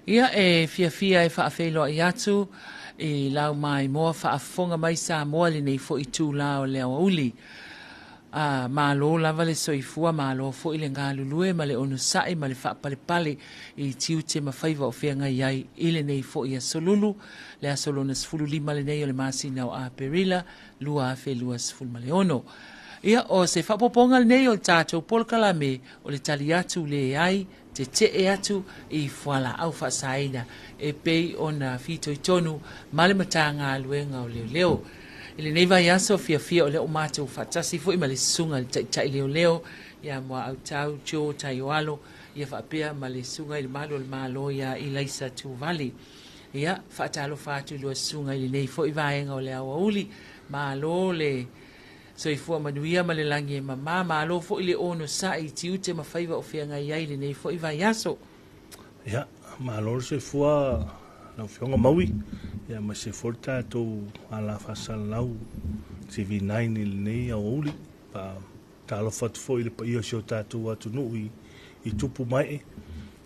Ia, e fiafia e faafeiloai atu i lau maimoa faafofoga mai Samoa i lenei foi itula o le aoauli. A, malo lava le soifua, malo foi le galulue ma le onosai ma le faapalepale i tiute ma faiva o feagai ai i lenei foi aso Lulu, le aso lona 15 lenei o le masina o Aperila 2026. Ia, o se faaopoopoga lenei o le tatou polokalame o le tali atu leai tetee atu i fualaau faasaina e pei ona fitoitonu ma le Matagaluega o Leoleo. I lenei vaiaso fiafia o lea ua matou faatasi foi ma le Susuga i le Taitai Leoleo ia Muaautau Joe Taioalo, ia faapea ma le Susuga i le Malu o le Malo ia Ilaisa Tuuvali. Ia, faatalofa atu i lua susuga i lenei foi vaega o le aoauli. Malo le Soifua manuia ma le lagi e mama. Malo foi le onosai i tiute ma faiva o feagai ai i lenei foi vaiaso. Ia, malo le soifua lau Afioga Maui, ia aemaise foi le tatou ala faasalalau TV9 i lenei aoauli. Faatalofa atu foi i le paia o si o tatou atunuu i tupu ma ee,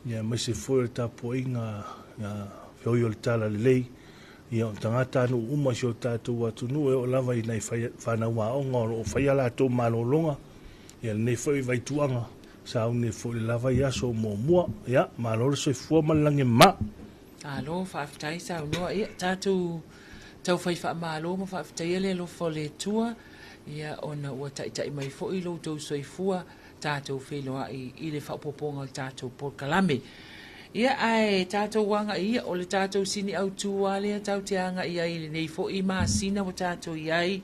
ia aemaise foi o le tapuaiga a feoi o le Talalelei, Ia, o tagatanuu uma o si o tatou atunuu e oo lava i nai fanau aoga o lo o faia latou malologa, ia lenei foi vaituaga, sauni ai foi i le la vaiaso muamua. Ia, malo le soifua ma le lagi e mama. Malo, faafetai saunoa. Ia, tatou taufai faamalo ma faafetaia le alofa o le Atua, ia, ona ua taitai mai foi lo outou soifua tatou feiloai i le faaopoopoga o le tatou polokalame. Ia, ae tatou agai ia, o le tatou sini autu lava lea tatou te agai ai i lenei foi masina ua tatou i ai,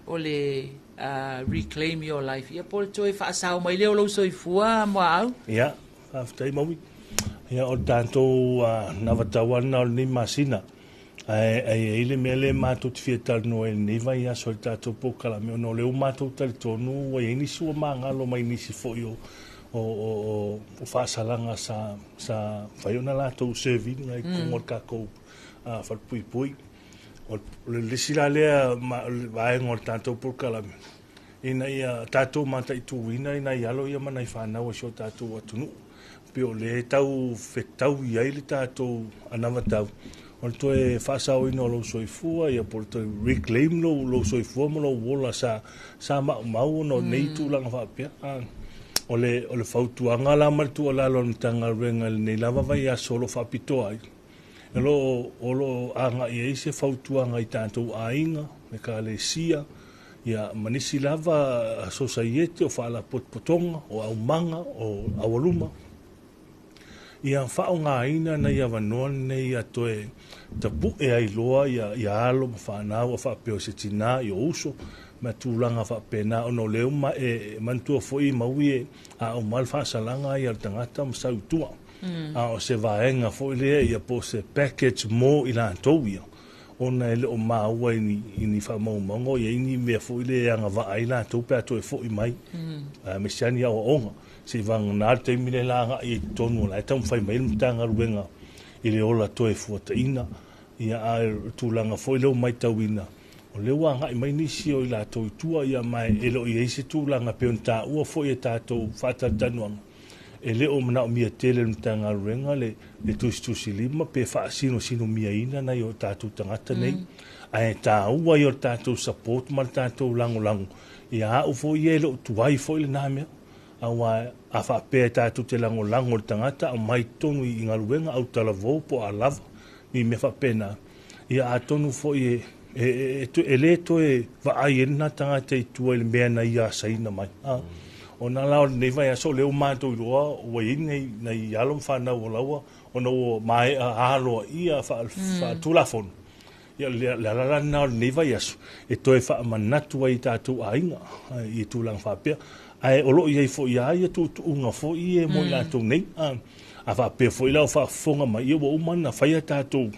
o le Reclaim Your Life, ia po o le toe faasao mai lea o lou soifua, Muaau. Ia, faafetai Maui. Ia, o le tatou anavatau lava lena o lenei masina. Ae e i ai le mea lea matou te fia talanoa ai i lenei vaiaso i le tatou polokalame, ona o lea ua matou talitonu ua i ai nisi ua magalo mai nisi foi o o o o faasalaga sa sa fai ona latou serve ina i totonu o le tatou falepuipui. O le isi la lea vaega o le tatou polokalame, ina ia tatou mataituina i nai alo ia ma nai fanau a si o tatou atunuu. Pei o lea e tau fetaui ai le tatou anavatau, o le toe faasaoina o lou soifua, ia po o le toe reclaim lou soifua ma lou ola sa maumau ona o nei tulaga faapea. O le fautuaga la ma le tuualalo a le Matagaluega i lenei lava vaiaso o lo o faapitoa ai, o lo o agai ai se fautuaga i tatou aiga, ekalesia, ia ma nisi lava sosaiete o faalapotopotoga, o aumaga, o aualuma, ia faaaogaina nai avanoa nei ia toe tapu'e ai loa ia alo ma fanau a faapea o se tinā i o uso ma tulaga faapena, ona o lea ua e manatua foi Maui e a uma le faasalaga ia o le tagata ma sau i tua. A o se vaega foi lea ia po o se package mo i latou ia, ona e le o maua i ni faamaumauga o i ai ni mea foi lea e agavaa ai latou pe a toe foi mai, aemaise lava ni aoaoga. Seivagana le taimi lea la agai ai i totonu o la e taumafai mai le Matagaluega i le ola toe fuataina, ia a o le tulaga foi lea ua matauina, o lea ua agai mai nisi o i latou i tua, ia ma e le o i ai se tulaga e pei ona taua foi e tatou faatalatalanoaga, e le o manaomia tele e le Matagaluega le tusitusilima pe faasinosinoniaina nai o tatou tagata nei, ae taua ia o le tatou support ma le tatou lagolago. Ia au foi ia e le o tuai foi lena mea, aua a faapea e tatou te lagolago i le tagata, aumai totonu i galuega, autalavou po o a lava ni mea faapena, ia atonu foi e le toe vaai ai lena tagata i tua i le mea na ia asaina mai. Ona la o lenei vaiaso o lea ua matou iloa ua i ai nai alo ma fanau o laua ona ua maea aloaia faatulafono. Ia le ala la lena o lenei vaiaso e toe faamanatu ai i tatou aiga i tulaga faapea. Ae o lo o i ai foi lava ia tuutuuga foi ia mo i latou nei. A faapea foi la o faafofoga mai, ia ua uma ona fai a tatou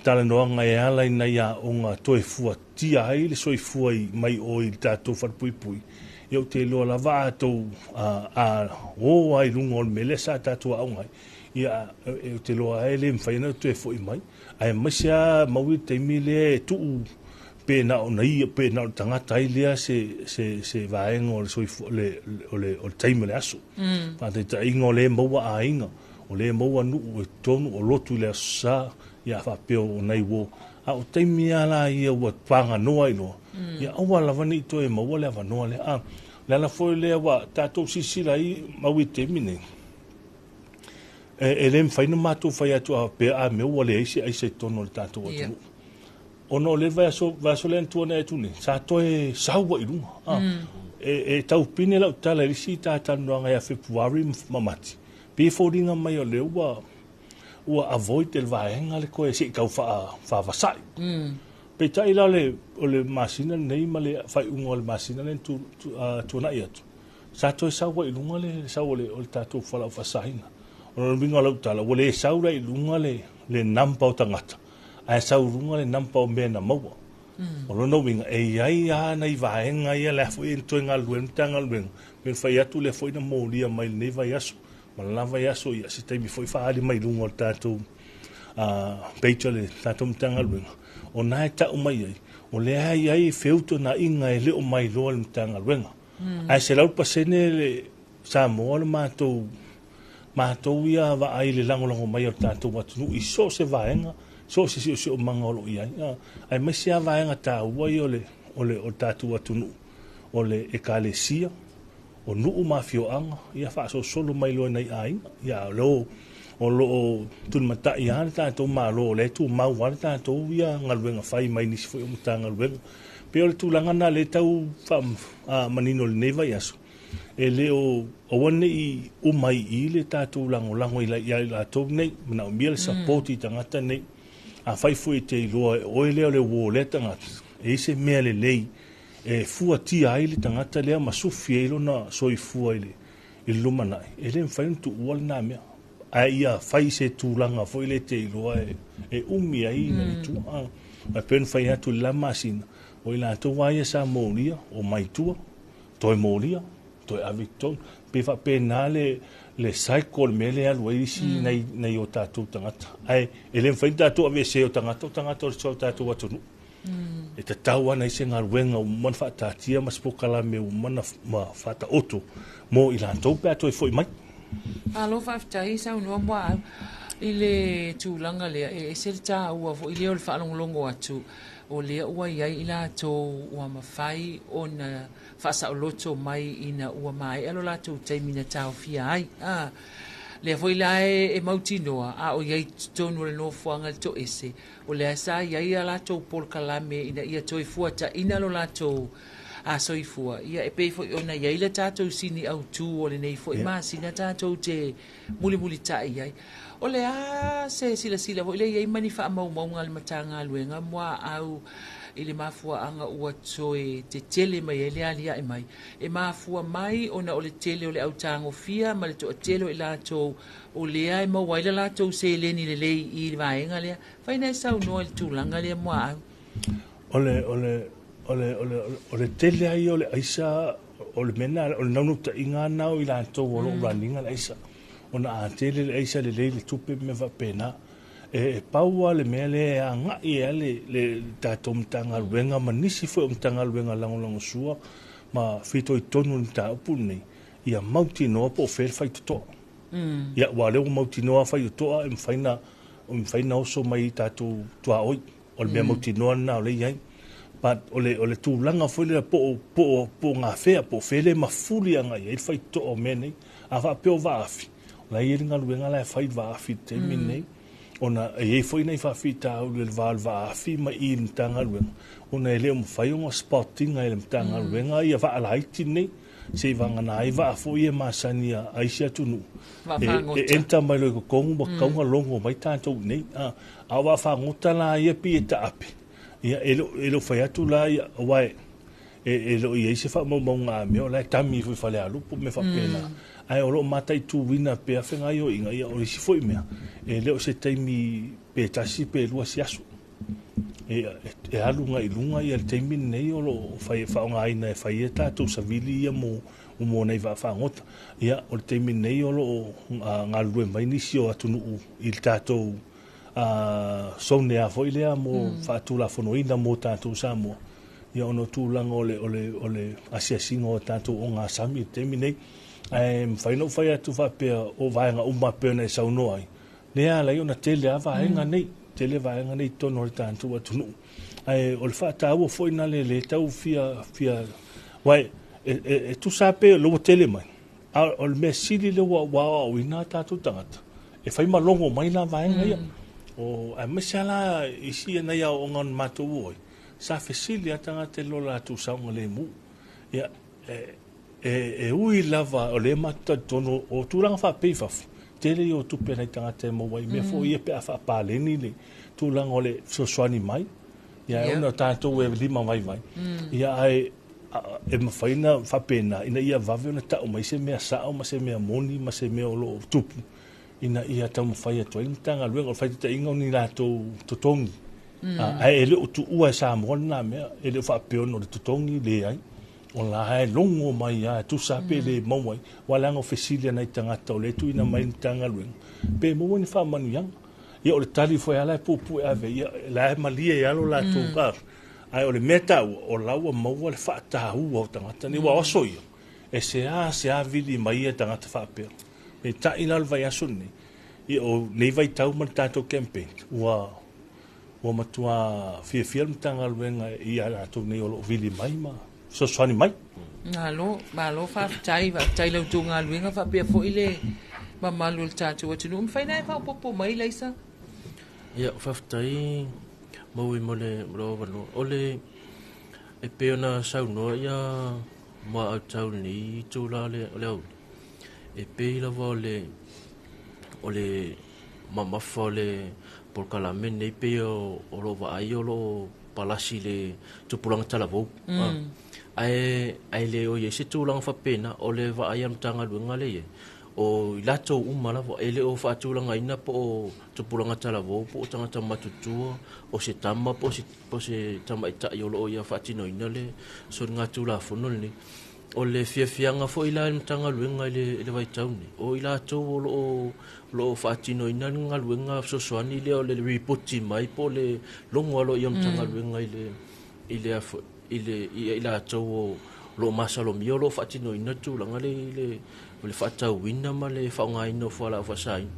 talanoaga e ala i nai aoga toe fuatia ai le soifua mai o i le tatou falepuipui. Ia ou te iloa lava a tou a o lava i luga o le mea lea sa tatou aoga ai, ia ou te iloa lava e le mafai ona toe foi mai. Aemaise lava Maui le taimi lea e tuu pe na o ia, pe na o le tagata ai lea se vaega o le soifua, o le taimi o le aso. Faataitaiga o lea e maua aiga, O lea e maua nuu e totonu o lotu i le Aso Sa, ia a faapea o nai uo. A o taimi lava la ia ua paganoa ai loa, ia aua lava ne i toe maua le avanoa lea. A o le ala foi lea ua tatou silasila ai mau i le taimi nei, e le mafai ona matou fai atu a faapea a mea ua leai se aisa i totonu o le tatou atunuu. Ona o le vaiaso lea na tuanai atu nei, sa toe sau ai i luga. E tau pine lau tala i le isi talatalanoaga ia Fepuari ma Mati, pei e foliga mai o lea ua avoid e le vaega le toe se i tau faavasai. Peitai la o le masina lenei ma le faaiuga o le masina lea na tuanai atu, sa toe sau ai i luga le sau o le tatou fualaau faasaina. O le uiga o lau tala, ua le sau la i luga le number o tagata, ae sau i luga le number o mea na maua. O lona uiga, e i ai lava nai vaega ia la foi e toe galulue ai le Matagaluega, pe fai atu lea foi na molia mai lenei vaiaso, ma le la vaiaso ia se taimi foi faaali mai luga o le tatou page o le tatou Matagaluega, o na e tau mai ai, o lea e i ai feutanaiga e le o mailoa le Matagaluega. Ae 100% le Samoa le matou ia vaai i le lagolago mai o le tatou atunuu i so o se vaega, so o se siosiomaga o lo o i ai. Aemaise lava vaega taua ia o le tatou atunuu, o le ekalesia, o nuu ma afioaga, ia faasolosolo mai loa i nai aiga. Ia, o lo o tulimatai lava le tatou Malo, o lea e tumau lava le tatou ia galuega fai mai nisi foi o Matagaluega. Pei o le tulaga lena lea e tau faamanino i lenei vaiaso, e le o aua ne i uma i i le tatou lagolago ia i latou nei, manaomia le support i tagata nei. Afai foi e te iloa e oe lea o le uo o lea tagata, e i ai se mea lelei e fuatia ai le tagata lea ma sufi ai lona soifua i le lumanai, e le mafai ona tuua lena mea. Ae ia fai se tulaga foi lea te iloa e umi ai nai tua. Ae pei ona fai atu i le la masina, o i latou lava ia sa molia, o mai tua, toe molia, toe ave i totonu. Pei faapena le cycle le mea lea e alu ai isi nai o tatou tagata. Ae e le mafai ona tatou aveesea o tagata, o tagata o le tatou atunuu. E tatau lava ona i ai se galuega ua uma ona faataatia ma se polokalame ua uma ona faataoto mo i latou pe a toe foi mai. Malo faafetai saunoa Muaau i le tulaga lea, e ese le taua foi lea o le faalogologo atu o lea ua i ai i latou ua mafai ona faasaoloto mai ina ua maea lo latou taimi na taofia ai. Lea foi la e mautinoa a o i ai i totonu o le nofoaga le toese, o lea sa i ai a latou polokalame ina ia toe fuataina lo latou soifua. Ia e pei foi ona i ai le tatou sini autu o lenei foi masina tatou te mulimulitai ai. O le a se silasila foi lea i ai ma ni faamaumauga a le Matagaluega Muaau i le mafuaaga ua toe tetele mai ai le aliae mai, e mafua mai ona o le tele o le autagofia ma le toatele o i latou o lea e maua ai le latou seleni lelei i le vaega lea. Fai na e saunoa i le tulaga lea Muaau. O le tele ai o le aisa, o le mea na, o le naunautaiga na o i latou o lo o run ina le aisa. Ona a tele le aisa lelei le tupe ma mea faapena. E pau lava le mea lea e agai ai le tatou Matagaluega ma nisi foi o Matagaluega lagolagosua ma fitoitonu i le mataupu lenei, ia mautinoa po o fea le faitotoa. Ia, aua o lea ua mautinoa faitotoa e mafai na oso mai i tatou tuaoi. O le mea mautinoa lena o lea e i ai. But o le tulaga foi lea po o gafea, po o fea le mafuli agai ai le faitotoa o mea nei. A faapea o vaafi, o la e i ai le galuega la e fai i le vaafi i le taimi lenei. Ona e i ai foi nai faafitauli o le va o le vaafi ma i le Matagaluega, ona e le o mafai ona spot ina e le Matagaluega ia vaalaiti nei, se i vagana ai vaa foi ia masani a isi atunuu. E enter mai loa i totonu ma tatau ona logo mai tatou i nei. A o vaafagota la ia pei e taape, ia e le o fai atu la ia, aua e le o i ai se faamaumauga a mea o la e tami foi i Falealupo ma mea faapena. Ae o lo o mataituina pea fegaioiga, ia o isi foi mea, e le o se taimi pe tasi pe lua si aso. E alu agai i luga ia le taimi lenei o lo o fai faaaogaina e fai ai tatou savili ia mo nai vaafagota. Ia, o le taimi lenei o lo o galulue mai nisi o atunuu i le tatou zone foi lea mo faatulafonoina mo tatou Samoa. Ia ona o tulaga o le asiasiga o tatou ogasami i le taimi nei. Ae mafai ona ou fai atu faapea o vaega uma pei ona e saunoa ai, lea e ala ai ona tele lava vaega nei, tele vaega nei i totonu o le tatou atunuu. Ae o le faataua foi lena le le tau fia, fia, aua e, e, e tusa lava pe o lea ua tele mai, a o le mea sili lea ua aoaoina a tatou tagata, e fai ma logo mai la vaega ia. O, aemaise lava la isi nai aoaoga na matou o ai, sa fesili lava tagata i lo latou saogalemu. Ia, e ui lava o lea matou talitonu o tulaga faapea i fafo, tele ia o tupe a nai tagata e maua ai mea foi ia pe a faapaleni le tulaga o le fesoasoani mai. Ia, e ona o tatou e lima vaivai. Ia, ae e mafai ona faapena ina ia vave ona tau mai se mea sao ma se mea moni ma se mea o lo o tupu ina ia taumafai atu ai le Matagaluega. O le faitaitaiga o ni latou totogi, ae e le o tuua e Samoa lena mea, e le o faapea ona o le totogi, leai. O la e logo mai lava, e tusa pe le maua ai, aua leaga o fesili a nai tagata o lea e tuuina mai i le Matagaluega, pe maua ni faamanuiaga. Ia o le tali foi lava la e puupuu e ave, ia la e malie ai lava lo latou ka. Ae o le mea taua, o la ua maua le faataua o tagata nei, aua o aso ia, e seasea vili mai ia tagata faapea. Peitai la o le vaiaso lenei, ia o nei vaitau ma le tatou campaign, ua ua matua fiafia le Matagaluega ia latou nei o lo o vili mai ma fesoasoani mai. Malo, malo faafetai, faafetai i la outou galuega faapea foi le mamalu o le tatou atunuu. Mafai ona e faaopoopo mai Laisa? Ia, faafetai Maui mo le avanoa. O le, e pei ona saunoa ia Muaau i lenei itula o le aoauli, e pei lava o le o le mamafa o le polokalame lenei pei o lo o vaai o lo o palasi i le tupulaga talavou. Ae ae le o i ai se tulaga faapena, o le vaai a le Matagaluega lea i ai, o i latou uma lava, e le o faatulagaina po o tupulaga talavou po o tagata matutua, o se tama po o se tamaitai o lo o ia faatinoina le soligatulafono lenei. O le fiafiaga foi la i le Matagaluega i le vaitau nei, o i latou o lo o lo o faatinoina le galuega fesoasoani lea o le ripoti mai po o le logo aloaia o le Matagaluega i le i le i le ia i latou o lo o masalomia o lo o faatinoina le tulaga lea i le o le faatauina ma le faaaogaina o fualaau faasaina.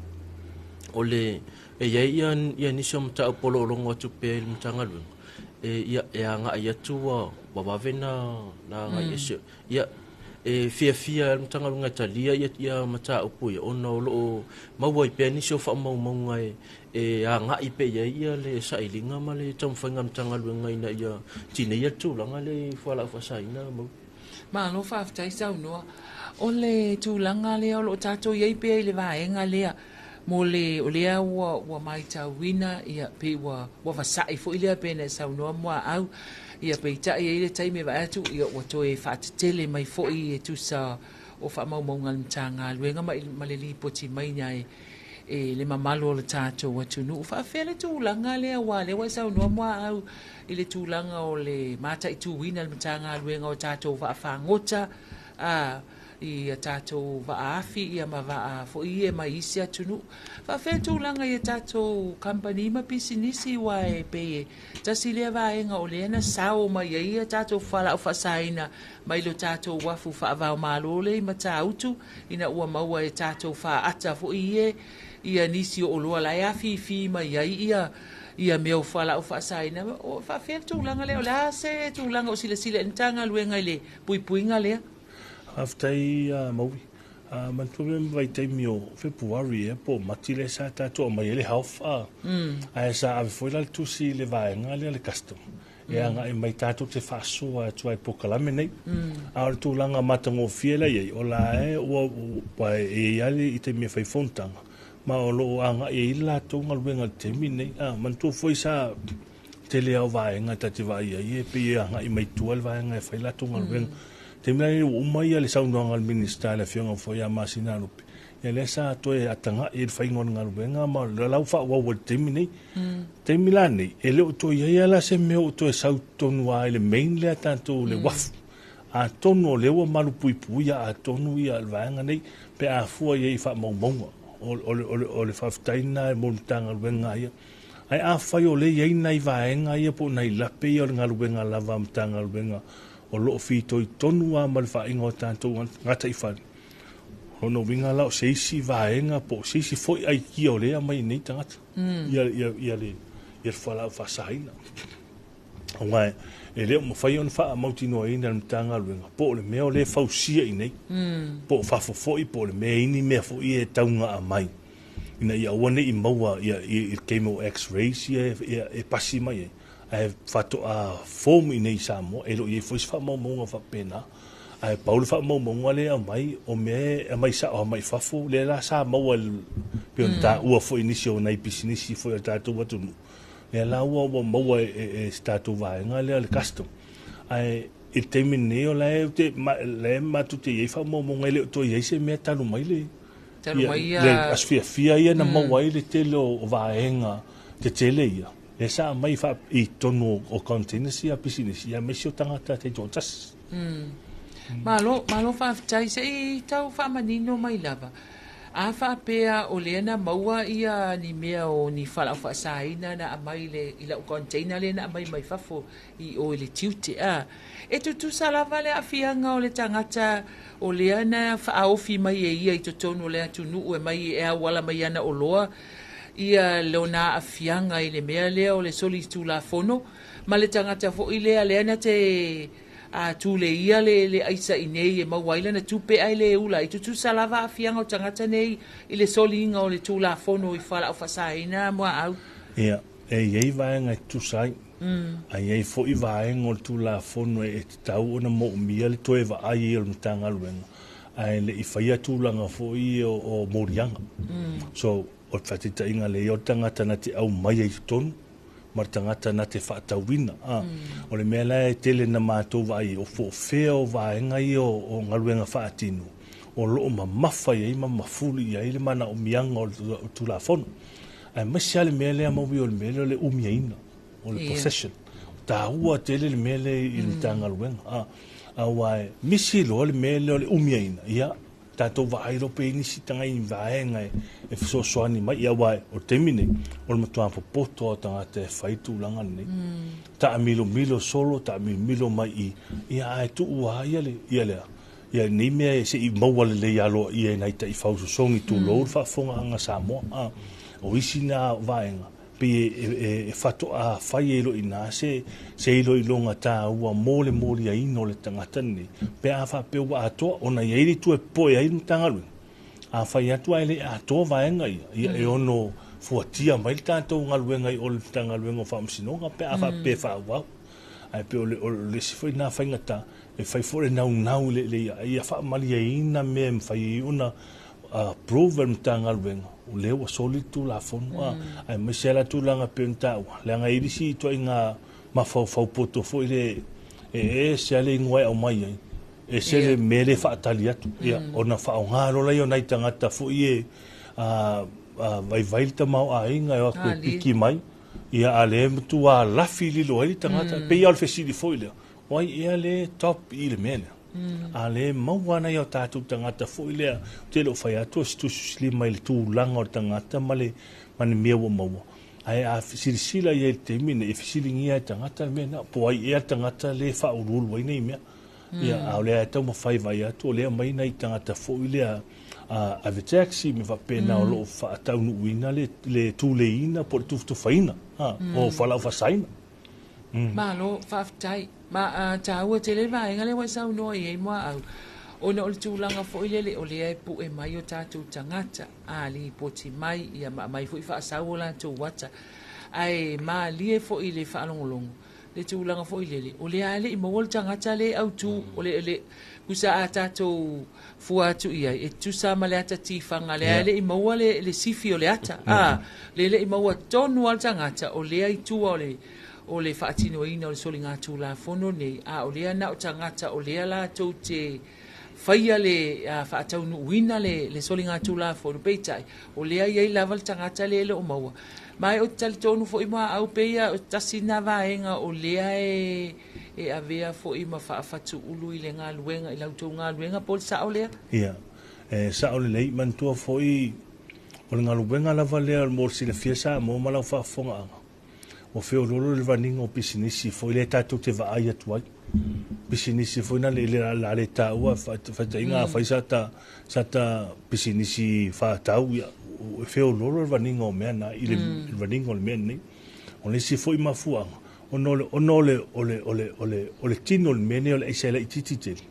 O le e i ai ia ia nisi o mataupu o lo o logo atu pea i le Matagaluega e ia e agai atu ua ua vave na na agai ese ia e fiafia le Matagaluega e talia ia ia mataupu ia ona o lo o maua ai pea nisi o faamaumauga e e agai pea i ai ia le sailiga ma le taumafaiga a le Matagaluega ina ia tineia le tulaga lea i fualaau faasaina mau. Malo faafetai saunoa. O le tulaga lea o lo o tatou i ai pea i le vaega lea mo le o lea ua ua matauina ia pei ua ua vasa'i foi lea pei ona e saunoa Muaau ia peitai e i ai le taimi e vaai atu ia ua toe faatetele mai foi e tusa o faamaumauga a le Matagaluega ma ma le lipoti mai e e le mamalu o le tatou atunuu. Faafefea le tulaga lea aua o lea ua e saunoa Muaau i le tulaga o le mataituina e le Matagaluega o tatou vaafagota a i a tatou vaa afi ia ma vaa foi ia mai isi atunuu. Faafefea le tulaga i a tatou kamupani ma pisinisi aua e pei e tasi lea vaega o lea na sao mai ai a tatou fualaau faasaina mai lo tatou uafu faava-o-Malo lea i Matautu ina ua maua e tatou faata foi ia ia nisi o oloa la e afifi mai ai ia ia mea o fualaau faasaina. O faafefea le tulaga lea? O le a se tulaga o silasila i le Matagaluega i le puipuiga lea? Faafetai Maui. Manatua pea ma vaitaimi o Fepuari ea po o Mati lea sa tatou aumai ai le health ae sa ave foi la le tusi i le vaega lea le custom e agai mai tatou te faasoa atu ai i le polokalame nei. A o le tulaga matagofie la i ai, o la e ua e i ai lava le taimi e fai fonotaga ma o lo o agai ai le latou galuega i le taimi lenei. Manatua foi sa tele lava o vaega ta te vaai ai e pei e agai mai tua le vaega e fai latou galuega. Taimi la nei ua uma ia le saunoaga a le Minisita le Afioga foi ia Masina Lupe, ia lea sa toe atagai i le faiga o le galuega ma o la ua faaauau ai i le taimi nei. Taimi la nei, e le o toe i ai lava la se mea o toe sau tonu lava i le main lea tatou le uafu. Atonu o lea ua malupuipuia atonu ia le vaega nei pe a fua i ai i faamaumauga. O le faafetai lena mo le Matagaluega ia. Ae afai o lea e i ai nai vaega ia po o nai lape ia o le galuega lava a Matagaluega o lo o fitoitonu lava ma le vaaiga o tatou gataifale, O lona uiga la o se isi vaega po o se isi foi aikia o lea e aumai i nei tagata ia ia ia le ia le fualaau faasaina. Aua e le o mafai ona faamautinoaina e le Matagaluega po o le mea o lea e fausia i inei, po o fafo foi, po o le mea e i ai ni mea foi ia e taugaa mai ina ia aua ne i maua ia i le taimi o X-rays ia e pasi mai ai, ae faatoa form i inei i Samoa. E le o i ai foi se faamaumauga faapena. Ae pau le faamaumauga lea e aumai, o mea e aumai sao lava mai fafo, lea la sa maua e pei ona taua foi i nisi o nai pisinisi foi a le tatou atunuu, lea la ua ua maua e e se tatou vaega lea o le custom. Ae i le taimi lenei o la e ou te la e matou te i ai faamaumauga e le o toe i ai se mea talu mai le Talu mai ia le aso fiafia ia na maua ai le tele o vaega tetele ia, lea sa aumai i totonu o containers ia a pisinisi aemaise o tagata taitoatasi. Malo, malo faafetai. Se i tau faamanino mai lava, a faapea o lea na maua ia ni mea o ni falaau faasaina na aumai i le i lau container lea na aumai mai fafo i o i le tiute, a e tutusa lava le aafiaga o le tagata o lea na faaofi mai e ia i totonu o le atunuu e mai e auala mai ana oloa ia lona aafiaga i le mea lea o le solitulafono ma le tagata foi lea lea na te a tuleia le le aisa i nei e maua ai lana tupe ae le ula ai. Tutusa lava aafiaga o tagata nei i le soliga o le Tulafono i fualaau faasaina muaau. Ia, e i ai vaega e tutusa ai, a i ai foi vaega o le Tulafono e tatau ona moomia le toe vaai ai o le Matagaluega ae le i faia tulaga foi ia o moliaga. So, o le faataitaiga lea o le tagata na te aumaia i totonu, ma le tagata na te faatauina. A, o le mea la e tele na matou vaai ai, o po o fea o vaega ia o galuega faatino o lo o mamafa i ai ma mafuli i ai le manaomiaga o le Tulafono. Aemaise lava le mea lea Maui o le mea lea o le umiaina, o le possession. E taua tele le mea lea i le Matagaluega. A, aua e misi loa le mea lea o le umiaina, ia, tatou vaai loa pe i ai nisi tagai vaega e fesoasoani mai, aua o le taimi nei, o le matua popoto lava o tagata e fai tulaga nei. Taamilomilo solo, taamilomilo mai i, ia ae tuu lava ia le, ia le a, ia nei mea se i maua lelei aloaia e nai taifau sosogi tulou le faafofogaaga a Samoa. A, o isi na vaega pei e faatoa fai ai loa i ina se iloiloga taua mo le moliaina o le tagata lenei, pe a faapea ua atoa, ona e i ai le itu e popoe ai le Matagaluega. A fai atu ae le atoa vaega ia, ia e ono fuatia mai le tatou galuega i o le Matagaluega o Faamasinoga pe a faapea e faaauau. Ae pei o le isi foi lena faigata, e fai foi le naunau i le ia faamalieina mea e mafai ai ona approve e le Matagaluega, o lea ua soli le Tulafono, a, aemaise lava la tulaga e pei ona taua, leaga e i ai le isi ituaiga mafaufau poto foi lea e ese lava le igoa e aumai ai, ese le mea lea e faatali atu, ia, ona faaaoga loa lea o nai tagata foi ia vaivai le tamaoaiga e o atu e piki mai, ia, a o lea e matua lafi lilo ai le tagata. E pei lava o le fesili foi lea, O ai ea le top i le mea lea? A lea e maua ana i o tatou tagata foi lea, ou te le o fai atu o se tusitusilima i le tulaga o le tagata ma le ma le mea ua maua. Ae a silasila i ai i le taimi lenei, e fesiligia e tagata le mea lena, po o ai ea le tagata lea e faauluulu ai nei mea. Ia, a o lea e taumafai vaai atu, o lea e aumai nai tagata foi lea ave taxi ma faapena o lo o faataunuuina le le tuleiina po o le tufatufaina o fualaau faasaina. Malo, faafetai. Ma a taua tele le vaega lea ua e saunoa i ai Muaau, ona o le tulaga foi lele o lea e pue mai o tatou tagata, a lipoti mai, ia ma aumai foi faasau o latou ata. Ae malie foi i le faalogologo le tulaga foi lele, o lea lava e le i maua le tagata lea e autu, o le, le, tusa a tatou fua atu i ai, e tutusa ma le ata tifaga, lea e le i maua le, le sifi o le ata, a, lea e le i maua tonu lava le tagata o lea i tua o le, o le faatinoina o le soligatulafono nei, a o lea na o tagata o lea latou te faia le faataunuuina le, le soligatulafono, peitai, o lea e i ai lava le tagata lea e le o maua. Ma ou te talitonu foi Muaau, pei o tasi lena vaega o lea e e avea foi ma faafatuulu i le galuega, i la outou galuega, po o le sao lea? Ia, e sao lelei. Manatua foi, o le galuega lava lea mo le silafia Samoa ma lau faafofogaaga, Ua feoloolo le run-ina o pisinisi foi lea tatou te vaai atu ai. Pisinisi foi na le le a le taua faataitaiga afai sa ta sa ta pisinisi faatau ia e feoloolo le run-ina o mea na i le run-ina o le mea lenei. O le isi foi mafuaaga ona o le ona o le o le o le o le o le tino o le mea lenei o le aisa e laitiiti tele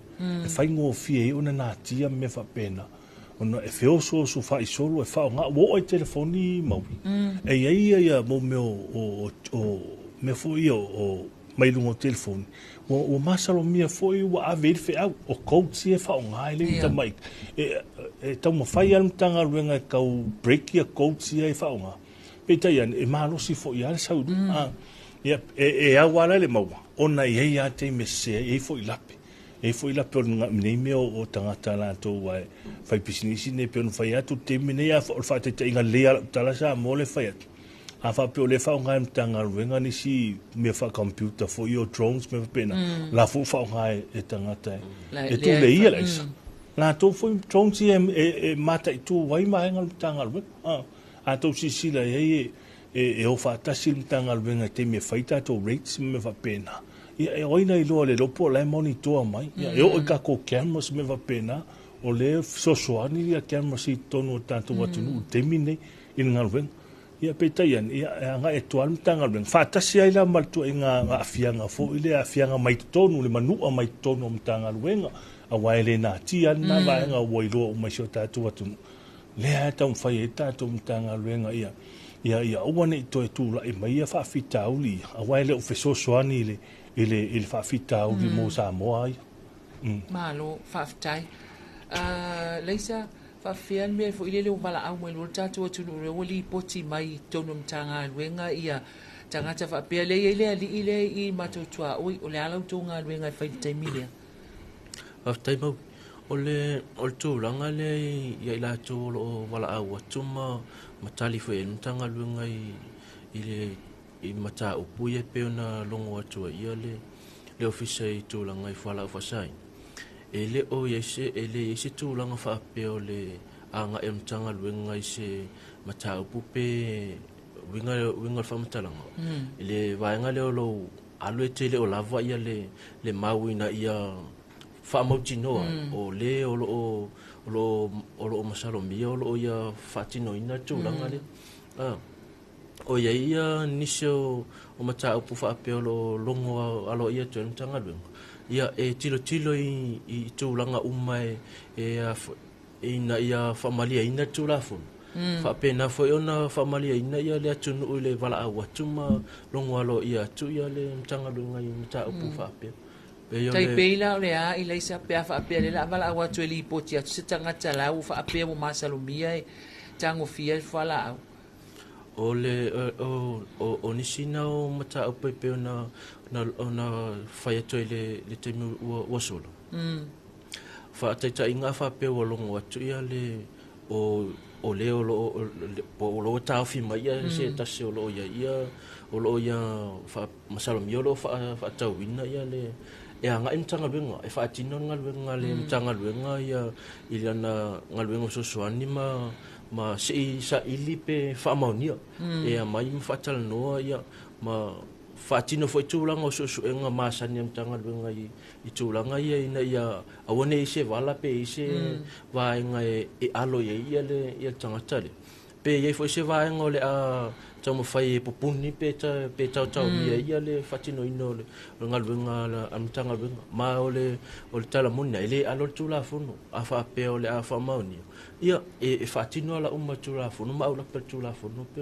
e faigofie ai ona natia ma mea faapena. Ona e feosooso faaisolo e faaaoga, ua oo lava i telefoni maui, e i ai ia mo mea o mea foi ia o mai luga o telefoni, ua masalomia foi ua ave i ai le feau, o codes ia e faaaoga e le tamai. E taumafai lava le Matagaluega e tau break ia codes ia e faaaoga, peitai ane, e malosi foi lava le sau i luga. Ia, e ao lava la le maua, ona e i ai lava taimi e sese ai, e i ai foi lape. E i ai foi lape o nei mea o tagata latou e fai pisinisi nei pei ona fai atu i le taimi nei, a o le faataitaiga lelei lava o lau tala Samoa lea e fai atu, a faapea o lea e faaaoga e le Matagaluega nisi mea faa-computer foi ia o drones ma mea faapena, o la foi ua faaaoga e tagata e tuleia le aisa. Latou foi drones ia e mataitu ai vaega o le Matagaluega. A tou silasila i ai e o faatasi le Matagaluega i taimi e fai tatou rates ma mea faapena, ia e o ai na iloa le iloa po o la e monitor mai. Ia e oo i tatou cameras ma mea faapena, o lea e fesoasoani ia cameras i totonu o le tatou atunuu i le taimi lenei i le galuega. Ia peitai ane, ia e agai atu lava le Matagaluega, faatasi ai la ma le ituaiga aafiaga foi lea, aafiaga mai totonu, le manua mai totonu o Matagaluega, aua e le natia lava lena vaega ua iloa uma e si o tatou atunuu. Lea e taumafai ai le tatou Matagaluega ia ia ia aua ne i toe tulai mai ia faafitauli ia, aua e le o fesoasoani i le i le i le faafitauli mo Samoa ia. Malo, faafetai. Leisa, faafefea le mea foi lele ua valaau mai loa le tatou atunuu lea ua lipoti mai i totonu o Matagaluega ia tagata faapea lea e i ai le alii lea i matou tuaoi, o le a la outou galuega e fai i le taimi lea? Faafetai Maui. O le, o le tulaga lea ia i latou o lo o valaau atu ma, ma tali foi i ai le Matagaluega i, i le i mataupu ia e pei ona logo atu ai ia le, le Ofisa i tulaga i fualaau faasaina. E le o i ai se, e le i ai se tulaga faapea o le agai o le Matagaluega i se mataupu pe uiga, uiga o le faamatalaga. I le vaega lea o lou alu e te le o lava ia le, le mau ina ia faamautinoa o le o lo o, o lo o, o lo o masalomia o lo o ia faatinoina le tulaga lea. O i ai ia nisi o, o mataupu faapea o lo o logo aloaia atu ai le Matagaluega, ia e tilotilo i, i tulaga uma e, e, ina ia faamalieina le Tulafono. Faapena foi ona faamalieina ia le atunuu i le valaau atu ma logo aloaia atu ia le Matagaluega i mataupu faapea. Pei o le. Tai pei la o le a i Laisa pe a faapea lea o le a valaau atu e lipoti atu se tagata la ua faapea ua masalomia e tagofia le fualaau. O le, o, o, o nisi na o mataupu e pei ona, ona, ona fai atu ai le, le taimi ua, ua sola. Faataitaiga a faapea ua logo atu ia le o o le o lo o po o lo o taofi mai ia se tasi o lo o i ai ia o lo o ia masalomia o lo o faatauina ia le e agai le Matagaluega e faatino le galuega a le Matagaluega ia i lana galuega fesoasoani ma ma se i saili pe faamaonia e aumai ma faatalanoa ia ma faatino foi tulaga o suesuega masani a le Matagaluega i i tulaga ia ina ia aua ne i se vala pe i se vaega e alo i ai ia le, ia le tagata lea. Pe i ai foi se vaega o le a taumafai e pupuni pe, ta, pe taotaomia ai ia le faatinoina o le, o le galuega a le Matagaluega. Ma o le, o le tala moni e le alo le Tulafono, a faapea o le a faamaonia, ia e, e faatino ala uma le Tulafono ma aulape le Tulafono pe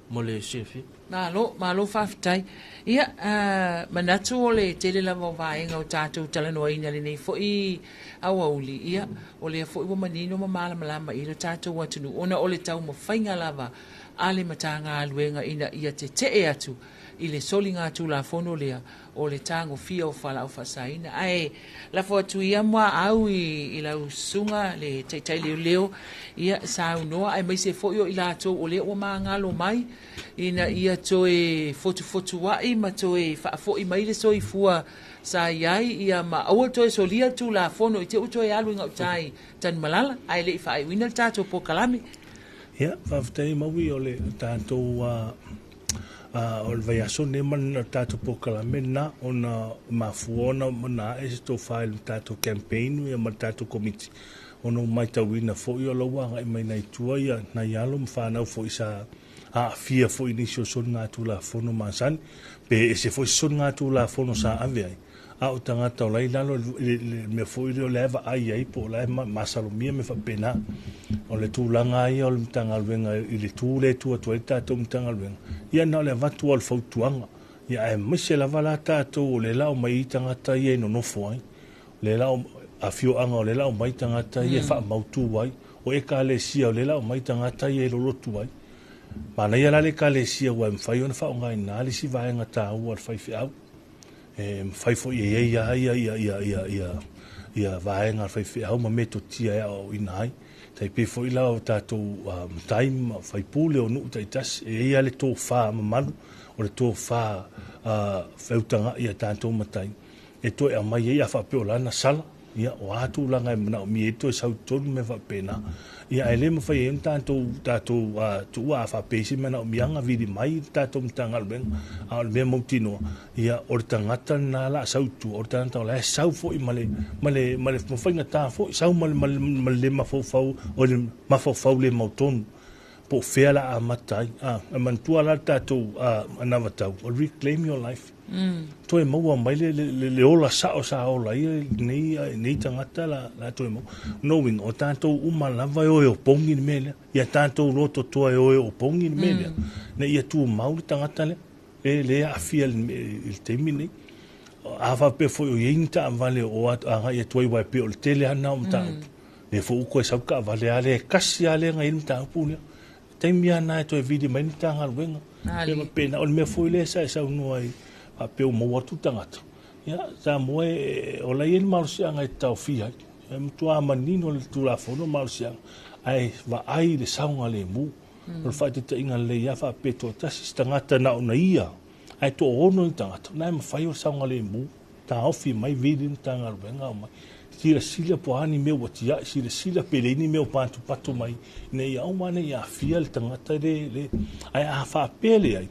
mo le silafia. Malo, malo faafetai. Ia, manatu o le tele lava o vaega o tatou talanoaina i lenei foi aoauli, ia, o lea foi ua manino ma malamalama i ai lo tatou atunuu, ona o le taumafaiga lava a le Matagaluega ina ia tetee atu i le soligatulafono lea o le tagofia o fualaau faasaina. Ae lafo atu ia muaau i lau susuga le Taitai Leoleo, ia saunoa aemaise foi o i latou o lea ua magalo mai ina ia toe fotufotua'i ma toe faafoi mai le soifua sa i ai, ia ma aua le toe solia le Tulafono i te i ua toe alu i gauta i Tanumalala ae le i faaiuina le tatou polokalame. Ia, faafetai Maui o le tatou O le vaiaso lenei ma le tatou polokalame lena ona mafua ona ona ae se tofa i le tatou campaign ia ma le tatou komiti ona ua matauina foi o la ua agai mai nai tua ia nai alo ma fanau foi sa aafia foi i nisi o soligatulafono masani pe ese foi se soligatulafono sa ave ai a o tagata o la e i lalo i le mea foi lea o la e vaai ai po o la e masalomia mea faapena. O le tulaga lava ia o le Matagaluega i le tu lea e tu atu ai le tatou Matagaluega, ia na o le avatu lava o le fautuaga, ia aemaise lava la tatou o lea o le a omai ai tagata ia e nonofo ai, o lea o le a afioaga o lea o le a omai tagata ia e faamautu ai, o ekalesia o lea o le a omai tagata ia e lolotu ai. Manaia la le ekalesia aua e mafai ona faaaogaina le isi vaega taua o le faifeau. E mafai foi e i ai lava vaega a le faifeau ma metotia e aoaoina ai. Tai pei foi la o tatou matai ma faipule o nuu taitasi, e i ai lava le tofa mamalu, o le tofa feutagai a tatou matai e toe aumai ai a faapea o lana sala, ia, o a tulaga e manaomia ai le toe sau i totonu ma mea faapena. Ia, ae le mafai ai ona tatou, tatou tuua a faapea e i ai se manaomiaga, vili mai le tatou Matagaluega. A o le mea mautinoa, ia, o le tagata lena o le a sau i tua, o le tagata o la e sau foi ma le, ma le, ma le faigata foi, sau ma le, ma le, ma le mafaufau, o le mafaufau le mautonu po o fea la amata ai. A, e manatua la le tatou anavatau, o reclaim your life. Toe maua mai le, le, le ola sao sa ola ai lenei, lenei tagata la, la toe maua. Knowing, o tatou uma lava e o e opogi le mea lea. Ia tatou lototoa e o e opogi le mea lea. Ina ia tumau le tagata lea, e le aafia i le taimi lenei. A faapea foi o i ai ni taavale o agai atu ai, aua e pei o le tele lava lena o mataupu. Lea foi ua toe sau le taavale lava lea, e tasi lava lea na i ai le mataupu lea. Taimi lava lena e toe vili mai le Matagaluega. Pei faapena, o le mea foi lea sa e saunoa ai faapea ua maua atu le tagata. Ia, Samoa e, o la e i ai le malosiaga e taofia ai. E matua manino le Tulafono malosiaga, ae vaai i le saogalemu. O le faataitaiga lelei lava faapea e toatasi se tagata na ona ia, ae toaono ni tagata, o lena e mafai o le saogalemu. Taofi mai vili le Matagaluega omai silasila po o a ni mea ua tiai, silasila pe leai ni mea o patupatu mai ina ia aua ne i aafia le tagata le, le. Ae a faapea leai,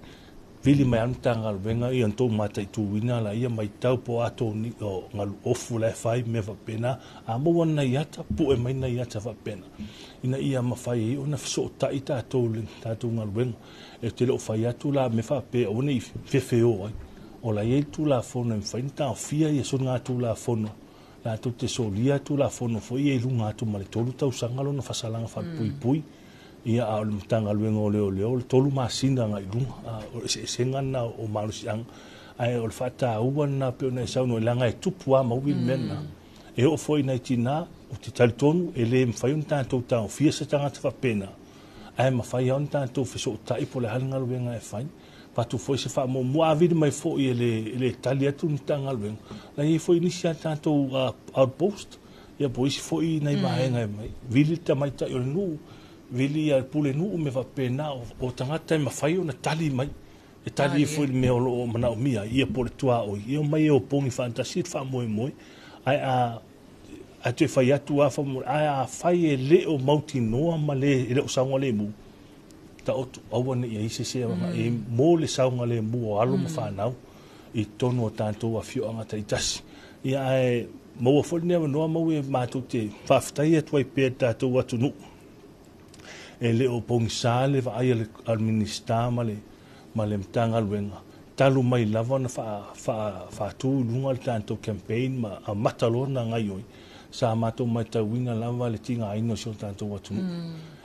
vili mai lava le Matagaluega ia ona tou mataituina laia, matau po o a tou ni, o galu ofu la e fai, mea faapena. A maua nai ata, pue mai nai ata faapena, ina ia mafai ai ona fesootai tatou i le tatou galuega. E te le o fai atu la mea faapea aua ne i fefeo ai. O la e i ai le Tulafono e mafai ona taofia ia soligatulafono latou te solia Tulafono foi ia i luga atu ma le 3 tausaga lona fasalaga falepuipui. Ia, a o le Matagaluega o Leoleo, o le 3 masina agai i luga. O le eseesega lena o malosiaga. Ae o le faataua lena pei ona e saunoa ai, leaga e tupu lava maui le mea lena. E oo foi i nai tina, ou te talitonu e le mafai ona tatou taofia se tagata faapena, ae mafai lava ona tatou fesootai po o le a le galuega e fai. Avatu foi se faamuamua, a vili mai foi e le, e le tali atu le Matagaluega, la e i ai foi nisi a tatou outpost, ia po o isi foi nai vaega e mai. Vili le tamaitai o le nuu, vili ia le pulenuu, mea faapena, o tagata e mafai ona tali mai, e tali ai foi i le mea o lo o manaomia ai, ia po o le tuaoi, ia omai e opogi faatasi le faamoemoe. Ae a ae toe fai atu lava faamolemole, ae afai e le o mautinoa ma le, e le o saogalemu, taoto, aua ne i ai se isi e agai ai mo le saogalemu o alo ma fanau i totonu o tatou afioaga taitasi. Ia ae maua foi lenei avanoa maua e matou te faafetai atu ai pea i le tatou atunuu e le o pogisa le vaai a le Minisita ma le ma le Matagaluega talu mai lava ona faatu i luga le tatou campaign ma amata loa ona gaoioi, sa matou matauina lava le tigaina o si o tatou atunuu.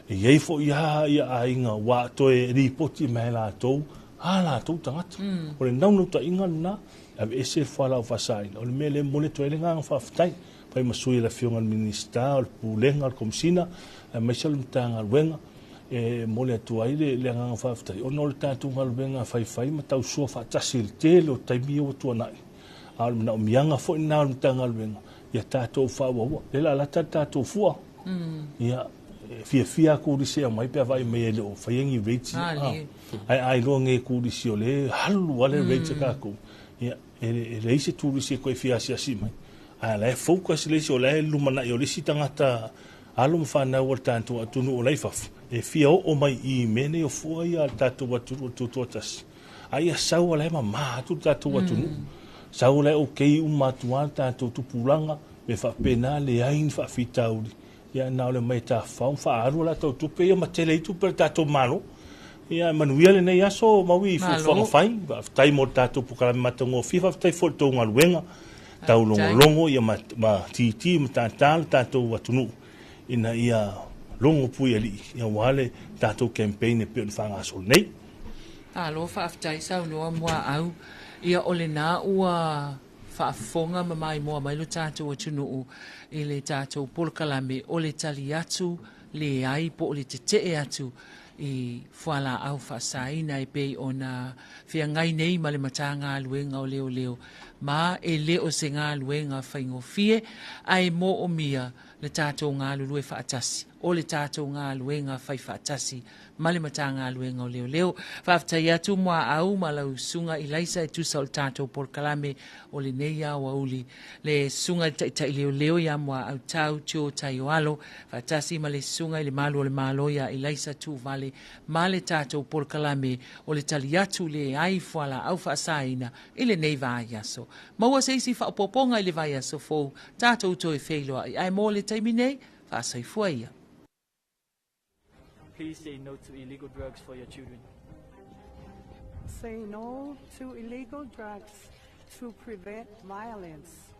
E i ai foi lava ia aiga ua toe lipoti mai e latou a latou tagata. O le naunautaiga lena, aveese le fualaau faasaina. O le mea lea e momoli atu ai le agaga faafetai, fai ma sui o le Afioga i le Minisita, o le Pulega, o le Komesina, aemaise o le Matagaluega, e momoli atu ai le agaga faafetai ona o le tatou galuega faifai ma tausoa faatasi i le tele o taimi ia ua tuanai. A o le manaomiaga foi lena o le Matagaluega, ia tatou faaauaua. Lea o le a lata le tatou fua. Ia, e fiafia lava turisi e aumai pe a vaai mai e le o faia ni rates. Ae a iloa nei e turisi o lea e alu lava le rates a tatou, ia, e leai se turisi e toe fia asiasi mai. Ae o la e focus le isi, o la e lumanai o le isi tagata alo ma fanau a le tatou atunuu o la e i fafo, e fia oo mai i mea nei o fua ia a le tatou atunuu o le tutoatasi. A ia sau o la e mamā atu le tatou atunuu. Sau o la e okay uma atu lava le tatou tupulaga, mea faapena, leai ni faafitauli. Ia na o le omai e tafafao ma faaalu a latou tupe ia ma tele ai tupe a le tatou Malo. Ia manuia lenei aso Maui i fuafuaga fai. Faafetai mo le tatou polokalame matagofie, faafetai foi i le tou galuega taulogologo ia ma, ma titi ma tātā le tatou atunuu ina ia logo pui alii ia aua le tatou campaign e pei ona faagasolo nei. Malo faafetai saunoa Muaau. Ia o lena ua faafofoga ma maimoa mai lo tatou atunuu i le tatou polokalame o le tali atu leai po o le tetee atu i fualaau faasaina e pei ona feagai nei ma le Matagaluega o Leoleo ma e le o se galuega faigofie ae moomia le tatou galulue faatasi o le tatou galuega fai faatasi ma le Matagaluega o Leoleo. Faafetai atu Muaau ma lau susuga Ilaisa e tusa o le tatou polokalame o lenei aoauli. Le susuga i le Taitai Leoleo ia Muaau Tau Joe Taioalo, faatasi ma le susuga i le Malu o le Malo ia Ilaisa Tuuvale ma le tatou polokalame o le tali atu leai fualaau faasaina i lenei vaiaso. Maua se isi faaopoopoga i le vaiaso fou, tatou toe feiloai. Ae mo le taimi nei, faasoifua ia. Please say no to illegal drugs for your children. Say no to illegal drugs to prevent violence.